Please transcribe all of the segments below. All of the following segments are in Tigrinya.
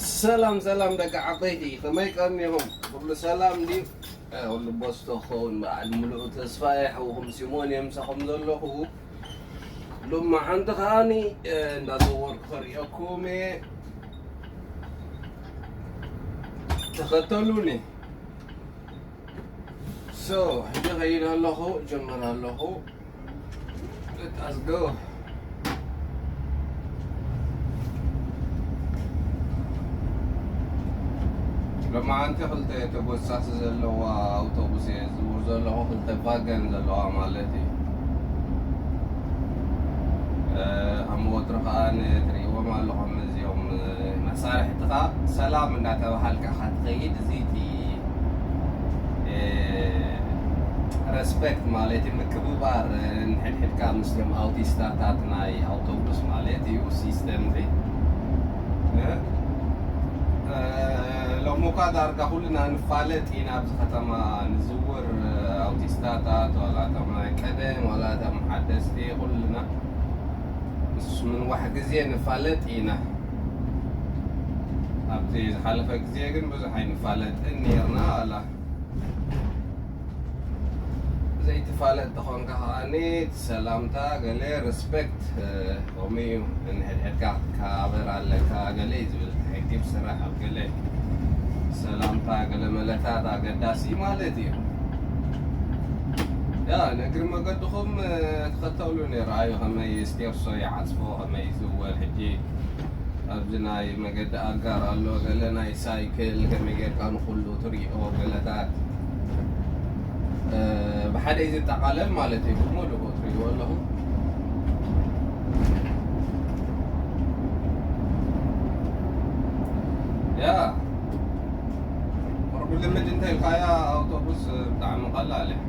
ሰላም ሰላም ደቂ ዓበይቲ፣ ከመይ ቀኒኹም? ኩሉ ሰላም ድዩ? እ፣ ኩሉ ቦስቶ ክኸውን በዓል ሙሉእ ተስፋ እየ። ሓውኹም ሲሞን እየ ምሳኹም ዘለኹ። ሎማዓንቲ ከዓኒ፣ እ፣ እንዳዘወርኩ ከርእየኩም እየ። ተኸተሉኒ። So፣ ሕጂ ኸይድ ኣለኹ፣ ጀምር ኣለኹ። Let us go። ሎማዓንቲ ክልተ ተጎሳሲ ዘለዋ ኣውቶቡስ እየ ዝዝውር ዘለኹ፣ ክልተ ቫገን ዘለዋ ማለት እዩ። እ፣ ከም ወትሩ ከዓ ንትርእይዎም ኣለኹም እዚኦም፣ እ፣ መሳርሕትኻ ሰላም እንዳተባሃልካ ኢኻ ትኸይድ። እዚ እቲ፣ እ፣ ሬስፔክት ማለት እዩ፣ ምክብባር፣ እ፣ ንሕድሕድካ ምስቶም ኣውቲስታታት ናይ ኣውቶቡስ ማለት እዩ፣ ሲስተም እዚ። እ፣ እ፣ ሎሚ እኳ ዳርጋ ኩልና ንፋለጥ ኢና ኣብዚ ከተማ ንዝውር፣ እ፣ ኣውቲስታታት፣ ዋላ እቶም ናይ ቀደም፣ ዋላ እቶም ሓደስቲ፣ ኩልና ምስ ምንዋሕ ግዜ ንፋለጥ ኢና። ኣብቲ ዝሓለፈ ግዜ ግን ብዙሕ ኣይንፋለጥን ነይርና። ዋላ ዘይትፋለጥ ተኾንካ ከዓኒ እቲ ሰላምታ ገለ ሪስፔክት፣ እ፣ ከምኡ እዩ። ንሕድሕድካ ክትከባበር ኣለካ ገለ እዩ ዝብል ሕጊ ብስራሕ ኣብ ገለ ሰላምታ ገለ መለታት ኣገዳሲ ማለት እዩ። ያ፣ ንእግሪ መገድኹም፣ እ፣ ተኸተሉ፣ ንርኣዩ ከመይ ስቴርሶ ይዓጽፎ፣ ከመይ ይዝወር። ሕጂ ኣብዚ ናይ መገዲ ኣጋር ኣሎ፣ ገለ ናይ ሳይክል፣ ከመይ ጌርካ ንኹሉ ትሪኦ ገለታት፣ እ፣ ብሓደ እዩ ዝጠቓለል ማለት እዩ። ብሙሉኡ ትሪእዎ ኣለኹም። ያ፣ ቁሩብ ልምድ እንተ ኢልካያ ኣውቶቡስ ብጣዕሚ ቀላል እያ።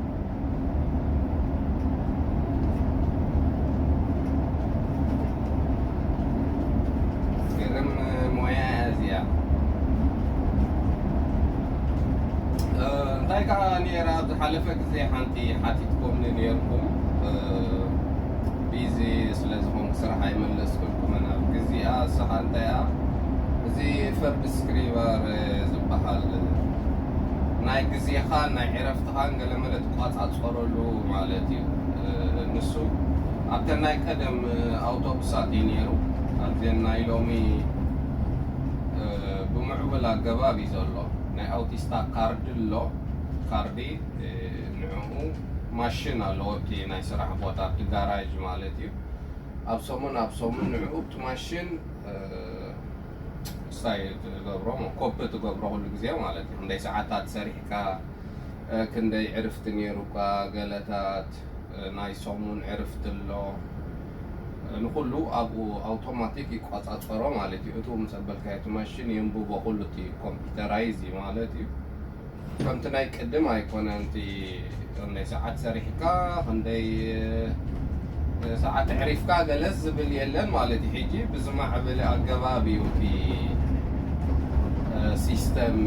ትገርም ሞያ እያ እዚኣ። እ፣ እንታይ ከዓ ነይራ፣ ኣብ ዝሓለፈ ግዜ ሓንቲ ሓቲትኩምኒ ነይርኩም። እ፣ ቢዚ ስለ ዝኾንኩ ስራሕ ኣይመለስኩልኩምን ኣብ ግዜኣ። ንስኻ እንታይ እያ፣ እዚ ፈርድ ስክሪቨር ዝበሃል ናይ ግዜኻን ናይ ዕረፍትኻን ገለመለ ትቋጻጸረሉ ማለት እዩ። ንሱ ኣብተን ናይ ቀደም ኣውቶቡሳት እዩ ነይሩ። ኣብዘን ናይ ሎሚ ብምዕቡል ኣገባብ እዩ ዘሎ። ናይ ኣውቲስታ ካርድ ኣሎ፣ ካርዲ ንዕኡ ማሽን ኣለዎ፣ ኣብቲ ናይ ስራሕ ቦታ፣ ኣብቲ ጋራጅ ማለት እዩ። ኣብ ሰሙን፣ ኣብ ሰሙን ንዕኡ ኣብቲ ማሽን፣ እ፣ ስታይ ትገብሮ፣ ኮፒ ትገብሮ ኩሉ ግዜ ማለት እዩ። ክንደይ ሰዓታት ሰሪሕካ፣ እ፣ ክንደይ ዕርፍቲ ነይሩካ፣ ገለታት፣ እ፣ ናይ ሰሙን ዕርፍቲ ኣሎ። እ፣ ንኹሉ ኣብኡ ኣውቶማቲክ ይቆጻጸሮ ማለት እዩ። እቱ ምስ ኣበልካዮ እቲ ማሽን የንብቦ፣ ኩሉ እቲ ኮምፒውተራይዝ እዩ ማለት እዩ። ከምቲ ናይ ቅድም ኣይኮነን። እቲ ክንደይ ሰዓት ሰሪሕካ፣ ክንደይ ሰዓት ኣዕሪፍካ ገለ ዝብል የለን ማለት እዩ። ሕጂ ብዝማዕበለ ኣገባብ እዩ እቲ፣ እ፣ ሲስተም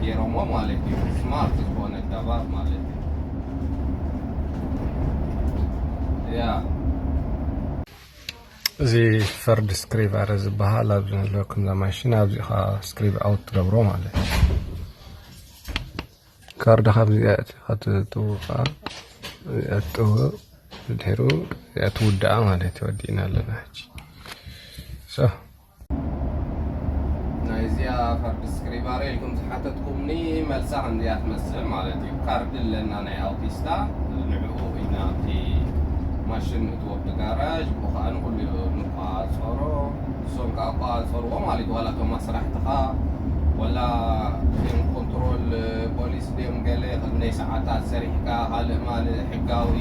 ገይሮሞ ማለት እዩ። ስማርት ዝኾነ ኣገባብ ማለት እዩ። ያ። እዚ ፈርድ ስክሪቨር ዝበሃል ኣብዚ ኣለኩም፣ እዛ ማሽን ኣብዚ ኸዓ ስክሪቭ ኣውት ትገብሮ ማለት እዩ። ካርድኻ ኣብዚኣ ኣእቲኻ ትእትው ኸዓ፣ እዚኣ ትጥውቕ፣ ድሕሩ እዚኣ ትውድኣ ማለት እዩ። ወዲእና ኣለና ሕጂ። ሶ። ናይዚኣ ፈርድ ስክሪባረ ኢልኩም ዝሓተትኩምኒ መልሳ ከምዚኣ ትመስል ማለት እዩ። ካርድ ኣለና ናይ ኣውቲስታ፣ ንዕኡ ኢና ኣብቲ ማሽን ንእትዎ ኣብቲ ጋራዥ፣ ብኡ ኸዓ ንኹሉ ንቆጻጸሮ፣ እሶም ከዓ ይቆጻጸርዎ ማለት እዩ። ዋላ እቶም ኣስራሕትኻ፣ ዋላ እዮም ኮንትሮል ፖሊስ ድዮም ገለ፣ ክንደይ ሰዓታት ሰሪሕካ፣ ካልእ ማልእ ሕጋዊ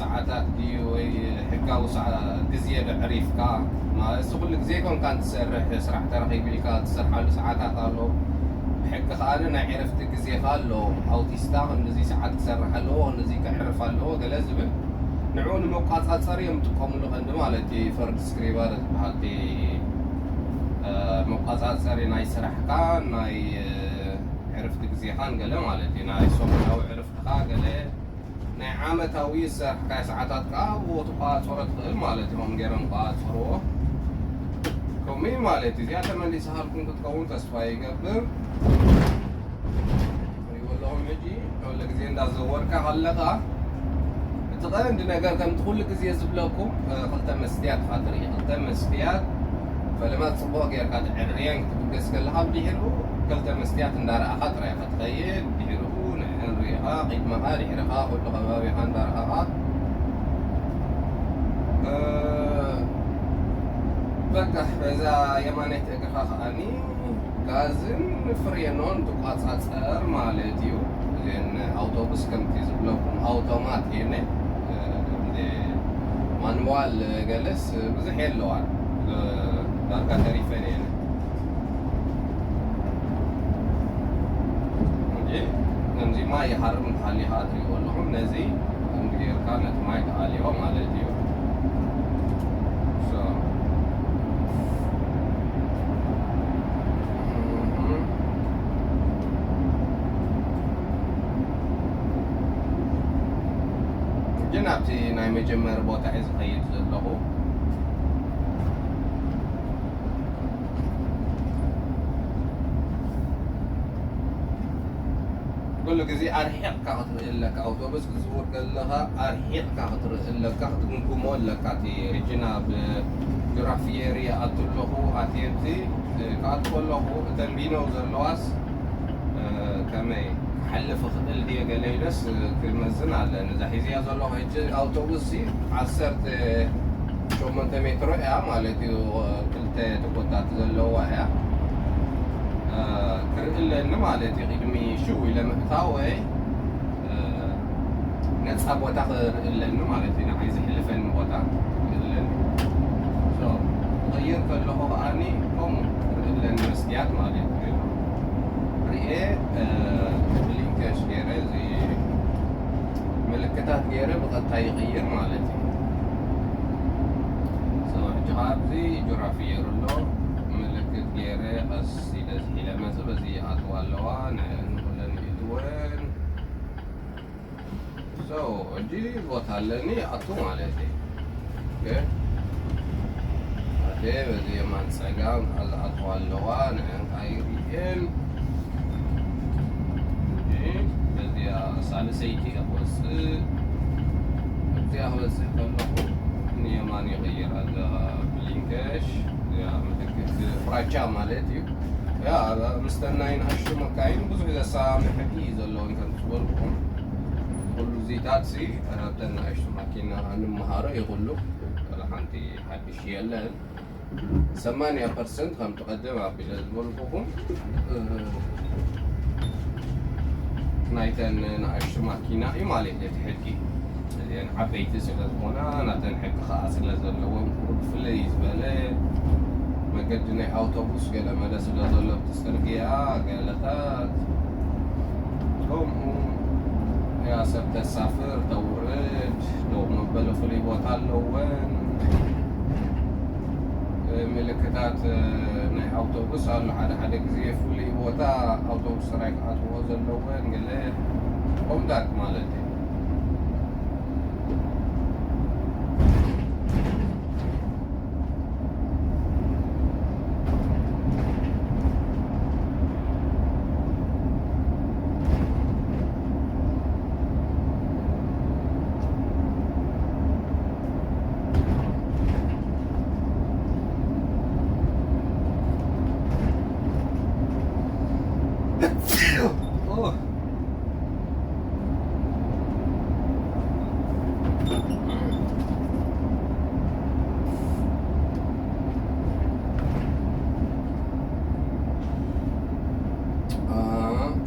ሰዓታት ድዩ ወይ ሕጋዊ ሰዓ-፣ ግዜ ዶ ዕሪፍካ? ማለት እዚ ኩሉ ግዜ ኮንካ እንትሰርሕ፣ ስራሕ ተረኺብልካ ትሰርሓሉ ሰዓታት ኣሎ። ብሕጊ ከኣ ናይ ዕረፍቲ ግዜኻ ኣሎ። ኣውቲስታ ክንድዚ ሰዓት ክሰርሕ ኣለዎ፣ ክንድዚ ከዕርፍ ኣለዎ ገለ ዝብል፣ ንዕኡ ንመቋጻጸሪ እዮም ዝጥቀምሉ ቀንዲ ማለት እዩ። ፈርድ ስክሪባር ዝበሃል እቲ፣ እ፣ መቋጻጸሪ ናይ ስራሕካ፣ ናይ፣ እ፣ ዕርፍቲ ግዜኻን ገለ ማለት እዩ። ናይ ሰሙናዊ ዕርፍትኻ ገለ ናይ ዓመታዊ ዝሰርሕካዮ ሰዓታት ከኣ ብኡ ትቆጻጸሮ ትኽእል ማለት እዩ። ከምኡ ገይሮም ይቆጻጸርዎ። ሎሚ ማለት እዩ። እዚኣ ተመሊስሃልኩም ክትከውን ተስፋ ይገብር። ትሪእዎ ኣለኹም ሕጂ ኩሉ ግዜ እንዳዘወርካ ከለኻ እቲ ቀንዲ ነገር ከምቲ ኩሉ ግዜ ዝብለኩም እ፣ ክልተ መስትያት ኢኻ ትርኢ። ክልተ መስትያት ፈለማ ጽቡቕ ጌርካ ተዕርየን ክትብገስ ከለኻ ብድሕሪኡ ክልተ መስትያት እንዳረኣኻ ጥራይ ኢኻ ትኸይድ። ድሕሪኡ ንዕን ርኢኻ፣ ቅድመኻ፣ ድሕርኻ፣ ኩሉ ከባቢኻ እንዳረኣኻ እ፣ በቃ በዛ የማነይቲ እግርኻ ከኣኒ ጋዝን ፍሬኖን ትቋጻጸር ማለት እዩ። እዘን ኣውቶቡስ ከምቲ ዝብለኩም ኣውቶማት የነ ማንዋል ገለስ ብዙሕ የለዋን። ዳርጋ ተሪፈን የነ እንጂ ከምዚ ማይ ይሃርም እንተሃሊኻ ትሪእዎ ኣለኹም ነዚ ከምዚ ጌርካ ነቲ ማይ ትኣልዮ ማለት እዩ። So፣ እህ። ግን ኣብቲ ናይ መጀመሪ ቦታ እየ ዝኸይድ ዘለኹ። ኩሉ ግዜ ኣርሒቕካ ክትርኢ ኣለካ። ኣውቶቡስ ክትዝውር ከለኻ ኣርሒቕካ ክትርኢ ኣለካ፣ ክትግምግሞ ኣለካ። እቲ ሪጅና ብግራፊየሪ ኣቱ ኣለኹ፣ ኣትየብዚ ክኣትዎ ኣለኹ። እተን ቢነው ዘለዋስ እ፣ ከመይ ክሓልፍ እኽእል ድየ ገለ ኢለስ ክመዝን ኣለኒ። እዛ ሒዝያ ዘለኹ ሕጂ ኣውቶቡስ ሲ ዓሰርተ ሸሞንተ ሜትሮ እያ ማለት እዩ። ክልተ ተኮታት ዘለዋ እያ። እ፣ ክርኢ ኣለኒ ማለት እዩ። ቅድሚ ሽው ኢለ ምእታወይ፣ እ፣ ነጻ ቦታ ክርኢ ኣለኒ ማለት እዩ። ንዓይ ዘሕልፈኒ ቦታ ክርኢ ኣለኒ። So፣ ክቕይር ከለኹ ከኣኒ ከምኡ ክርኢ ኣለኒ መስትያት ማለት እዩ። ርኤ፣ እ፣ ብሊንከርስ ገይረ፣ እዚ ምልክታት ገይረ ብቐጥታ ይቕይር ማለት እዩ። So፣ ሕጂ ኸኣ ኣብዚ ጁራፊየር ኣሎ፣ ምልክት ገይረ ቀስ ኢለ ዝሒለ መጽእ፣ በዚ ይኣትዋ ኣለዋ፣ ን-፣ ንኹለን ይእትወን። So፣ ሕጂ ቦታ ኣለኒ፣ ይኣቱ ማለት እዩ። ኦኬ። ኣደ በዚ የማን ጸጋም ዝኣትዋ ኣለዋ፣ ንዕን ኣይርእየን። እንጂ በዚኣ ሳልሰይቲ እያ ክወጽእ። እዚኣ ክበጽሕ ከለኹ ንየማን ይቕይር። ኣዛ ብሊንከሽ፣ እዚኣ ምልክት ፍራቻ ማለት እዩ። ያ፣ ምስተ ናይ ንኣሽቱ መካይን ብዙሕ ዘሰማምዕ ሕጊ እዩ ዘለዎን ከም ዝበልኩኹም። ኩሉ እዚታት ሲ፣ ኣብተን ንኣሽቱ ማኪና ንምሃሮ እዩ ኩሉ። ወላ ሓንቲ ሓድሽ የለን። ሰማንያ ፐርሰንት ከምቲ ቀደም ኣቢለ ዝበልኩኹም፣ እ፣ ናይተን ንኣሽቱ ማኪና እዩ ማለት እዩ እቲ ሕጊ። እዚአን ዓበይቲ ስለ ዝኾና ናተን ሕጊ ኸዓ ስለ ዘለዎም፣ ቁሩብ ፍልይ ዝበለ መገዲ ናይ ኣውቶቡስ ገለ መለ ስለ ዘሎ ኣብቲ ጽርግያ ገለታት ከምኡ፣ ያ፣ ሰብ ተሳፍር፣ ተውርድ፣ ደው መበሊ ፍሉይ ቦታ ኣለወን። ምልክታት ናይ ኣውቶቡስ ኣሎ። ሓደ ሓደ ግዜ ፍሉይ ቦታ ኣውቶቡስ ጥራይ ክኣትዎ ዘለወን ገለ ከምኡታት ማለት እዩ።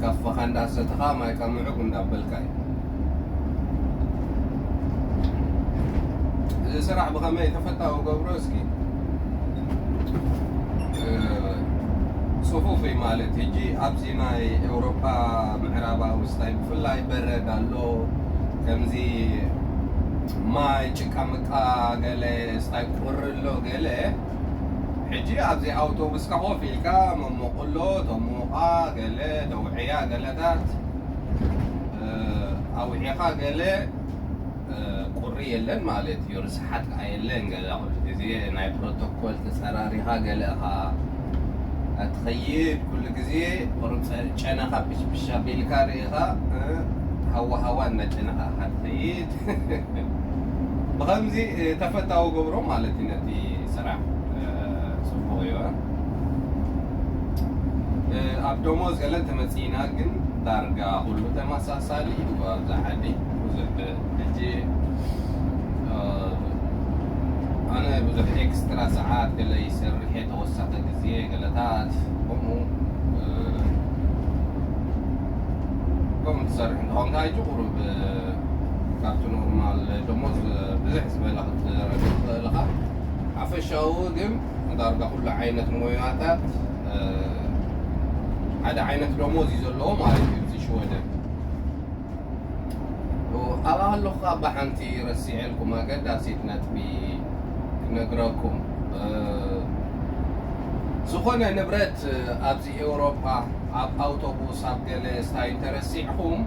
ካፈኻ እንዳሰተኻ ማይ ቀምዑ እንዳበልካ እዩ። እዚ ስራሕ ብኸመይ ተፈታዊ ገብሮ እስኪ? እ፣ ጽፉፍ እዩ ማለት። ሕጂ ኣብዚ ናይ ኤውሮጳ ምዕራባዊ ስታይ ብፍላይ በረድ ኣሎ። ከምዚ ማይ ጭቃ ምቃ ገለ ስታይ ቁሪ ኣሎ ገለ። ሕጂ ኣብዚ ኣውቶቡስካ ኮፍ ኢልካ መሞቕ ኣሎ፣ ተሞቓ ገለ፣ ተውዕያ ገለታት፣ እ፣ ኣውዒኻ ገለ ቁሪ የለን ማለት እዩ። ርስሓት ከዓ የለን። ገለ ኩሉ ግዜ ናይ ፕሮቶኮል ተፀራሪኻ ገለ እኻ ኣትኸይድ። ኩሉ ግዜ ቁሩብ ጨነኻ ብሽብሽ ኣቢልካ ርኢኻ ሃዋ ሃዋ እናጨነኻ ኢኻ ትኸይድ። ብኸምዚ ተፈታዊ ገብሮ ማለት እዩ ነቲ ስራሕ። ፅቡቕ እዩ። ኣብ ደሞዝ ገለ እንተመፂእና ግን ዳርጋ ኩሉ ተመሳሳሊ እዩ ኣብዛ ዓዲ። ብዙሕ ሕጂ ኣነ ብዙሕ ኤክስትራ ሰዓት ገለ ይሰርሕ እየ፣ ተወሳኺ ግዜ ገለታት ከምኡ ከምኡ ትሰርሕ እንተኾንካ ሕጂ ቁሩብ ካብቲ ኖርማል ደሞዝ ብዙሕ ዝበለ ክትረክብ ትኽእል ኢኻ። ሓፈሻዊ ግን ዳርጋ ኩሉ ዓይነት ሞያታት ሓደ ዓይነት ደሞዝ እዩ ዘለዎ ማለት እዩ። እዚ ሽወደን ኣብኣ ኣለኹ እባ ሓንቲ ረሲዐልኩም ኣገዳሲት ነጥቢ ክነግረኩም። ዝኾነ ንብረት ኣብዚ ኤውሮጳ ኣብ ኣውቶቡስ ኣብ ገለ ስታይ እንተረሲዕኹም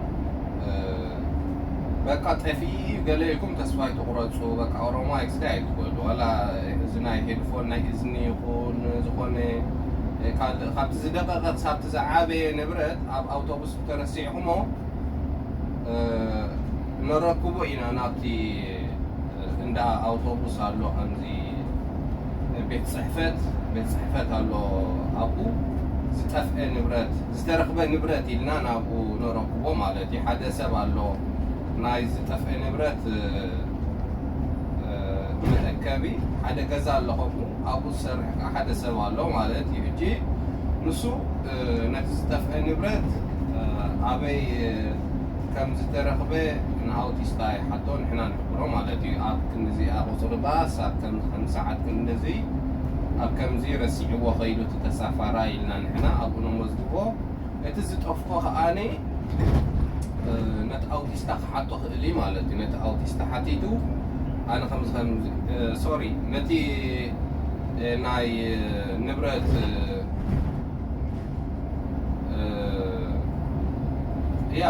በቃ ጠፊኡ እዩ ገለ ኢልኩም ተስፋ ኣይትቑረፁ። በቃ ኦሮሞ ኣይክስታይ ኣይትበሉ። ዋላ እዚ ናይ ሄድፎን ናይ እዝኒ ይኹን ዝኾነ ካልእ ካብቲ ዝደቐቐ ክሳብቲ ዝዓበየ ንብረት ኣብ ኣውቶቡስ እንተረሲዕኹሞ ነረክቦ ኢና ናብቲ እንዳ ኣውቶቡስ ኣሎ ከምዚ ቤት ፅሕፈት ቤት ፅሕፈት ኣሎ ኣብኡ ዝጠፍአ ንብረት ዝተረኽበ ንብረት ኢልና ናብኡ ነረክቦ ማለት እዩ። ሓደ ሰብ ኣሎ ናይ ዝጠፍአ ንብረት መእከቢ ሓደ ገዛ ኣሎ ከምኡ ኣብኡ ዝሰርሕ ከዓ ሓደ ሰብ ኣሎ ማለት እዩ። ሕጂ ንሱ ነቲ ዝጠፍአ ንብረት ኣበይ ከም ዝተረኽበ ንኣውቲስታ ይሓቶ ንሕና ንሕብሮ ማለት እዩ። ኣብ ክንዲዚኣ ቁፅሪ ባስ ኣብ ከም ከም ሰዓት ክንዲዚ ኣብ ከምዚ ረሲዕዎ ከይዱ እቲ ተሳፋራይ ኢልና ንሕና ኣብኡ ነመዝግቦ። እቲ ዝጠፍኦ ከዓኒ ነቲ ኣውቲስታ ክሓቶ ክእል እዩ ማለት እዩ። ነቲ ኣውቲስታ ሓቲቱ ኣነ ከምዚ ከምዚ ሶሪ ነቲ ናይ ንብረት ያ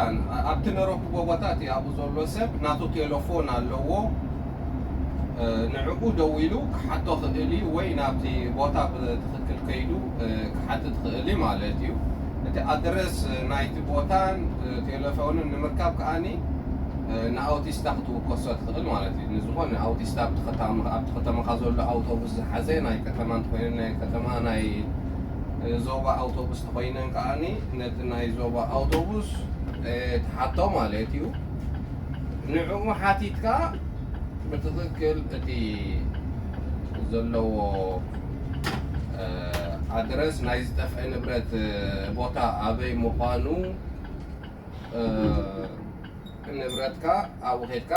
ኣብቲ ነረክቦ ቦታ እቲ ኣብኡ ዘሎ ሰብ ናቱ ቴሌፎን ኣለዎ። ንዕኡ ደዊሉ ክሓቶ ክእል እዩ ወይ ናብቲ ቦታ ብትኽክል ከይዱ ክሓትት ክእል እዩ ማለት እዩ። እቲ ኣድረስ ናይቲ ቦታን ቴሌፎንን ንምርካብ ከዓኒ ንኣውቲስታ ክትውከሶ ትኽእል ማለት እዩ። ንዝኾነ ኣውቲስታ ኣብቲ ከተማኻ ዘሎ ኣውቶቡስ ዝሓዘ ናይ ከተማ እንተኮይነ ናይ ከተማ ናይ ዞባ ኣውቶቡስ ተኮይነን ከዓኒ ነቲ ናይ ዞባ ኣውቶቡስ ትሓቶ ማለት እዩ። ንዕኡ ሓቲትካ ብትኽክል እቲ ዘለዎ ኣድረስ ናይ ዝጠፍአ ንብረት ቦታ ኣበይ ምዃኑ ንብረትካ ኣብኡ ኸድካ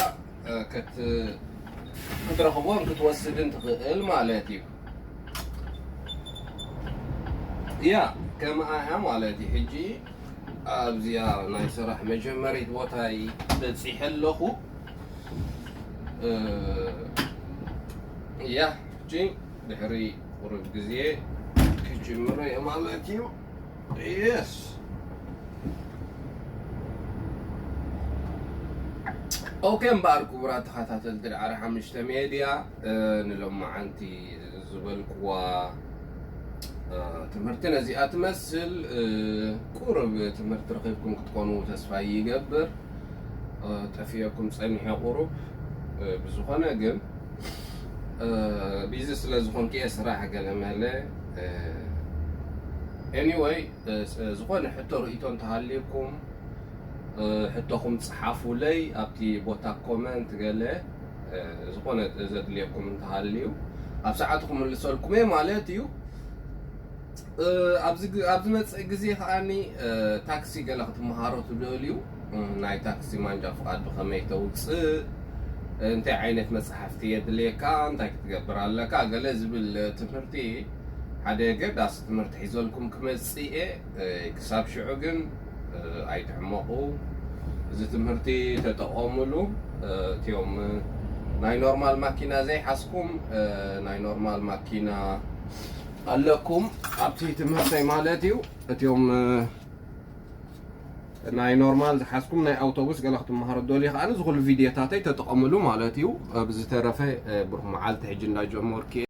ክትረኽቦን ክትወስድን ትኽእል ማለት እዩ። ያ ከምኣ እያ ማለት እዩ። ሕጂ ኣብዚኣ ናይ ስራሕ መጀመሪት ቦታይ በፂሐ ኣለኹ። ያ ሕጂ ድሕሪ ቁሩብ ግዜ ክጅምሮ እየ ማለት እዩ። የስ ኦኬ። እምበኣር ክቡራት ተኸታተልቲ ዳዕሮ ሓሙሽተ ሜድያ ንሎማዓንቲ ዝበልክዋ ትምህርቲ ነዚኣ ትመስል። ቁሩብ ትምህርቲ ረኺብኩም ክትኮኑ ተስፋ ይገብር። ጠፊኦኩም ፀኒሐ ቁሩብ ብዝኾነ ግን ቢዚ ስለ ዝኾንኩ እየ ስራሕ ገለመለ። ኤኒወይ ዝኾነ ሕቶ ርእቶ እንተሃልዩኩም ሕቶኹም ፀሓፉለይ ኣብቲ ቦታ ኮመንት ገለ ዝኾነ ዘድልየኩም እንተሃልዩ ኣብ ሰዓቱ ክምልሰልኩም እየ ማለት እዩ። ኣብዚ መፅእ ግዜ ከዓኒ ታክሲ ገለ ክትመሃሮ ትደልዩ ናይ ታክሲ ማንጃ ፍቓድ ብኸመይ ተውፅእ እንታይ ዓይነት መፅሓፍቲ የድልየካ እንታይ ክትገብር ኣለካ ገለ ዝብል ትምህርቲ ሓደ ገዳስ ትምህርቲ ሒዘልኩም ክመፅእ እየ። ክሳብ ሽዑ ግን ኣይትሕመቑ። እዚ ትምህርቲ ተጠቐሙሉ። እቲኦም ናይ ኖርማል ማኪና ዘይሓዝኩም ናይ ኖርማል ማኪና ኣለኩም ኣብቲ ትምህርተይ ማለት እዩ። እቲኦም ናይ ኖርማል ዝሓዝኩም ናይ ኣውቶቡስ ገለ ክትመሃሩ ደልዩ ከኣ እዚ ኩሉ ቪድዮታተይ ተጠቐምሉ ማለት እዩ። ብዝተረፈ ብሩኽ መዓልቲ። ሕጂ እንዳጀመርኩ እየ።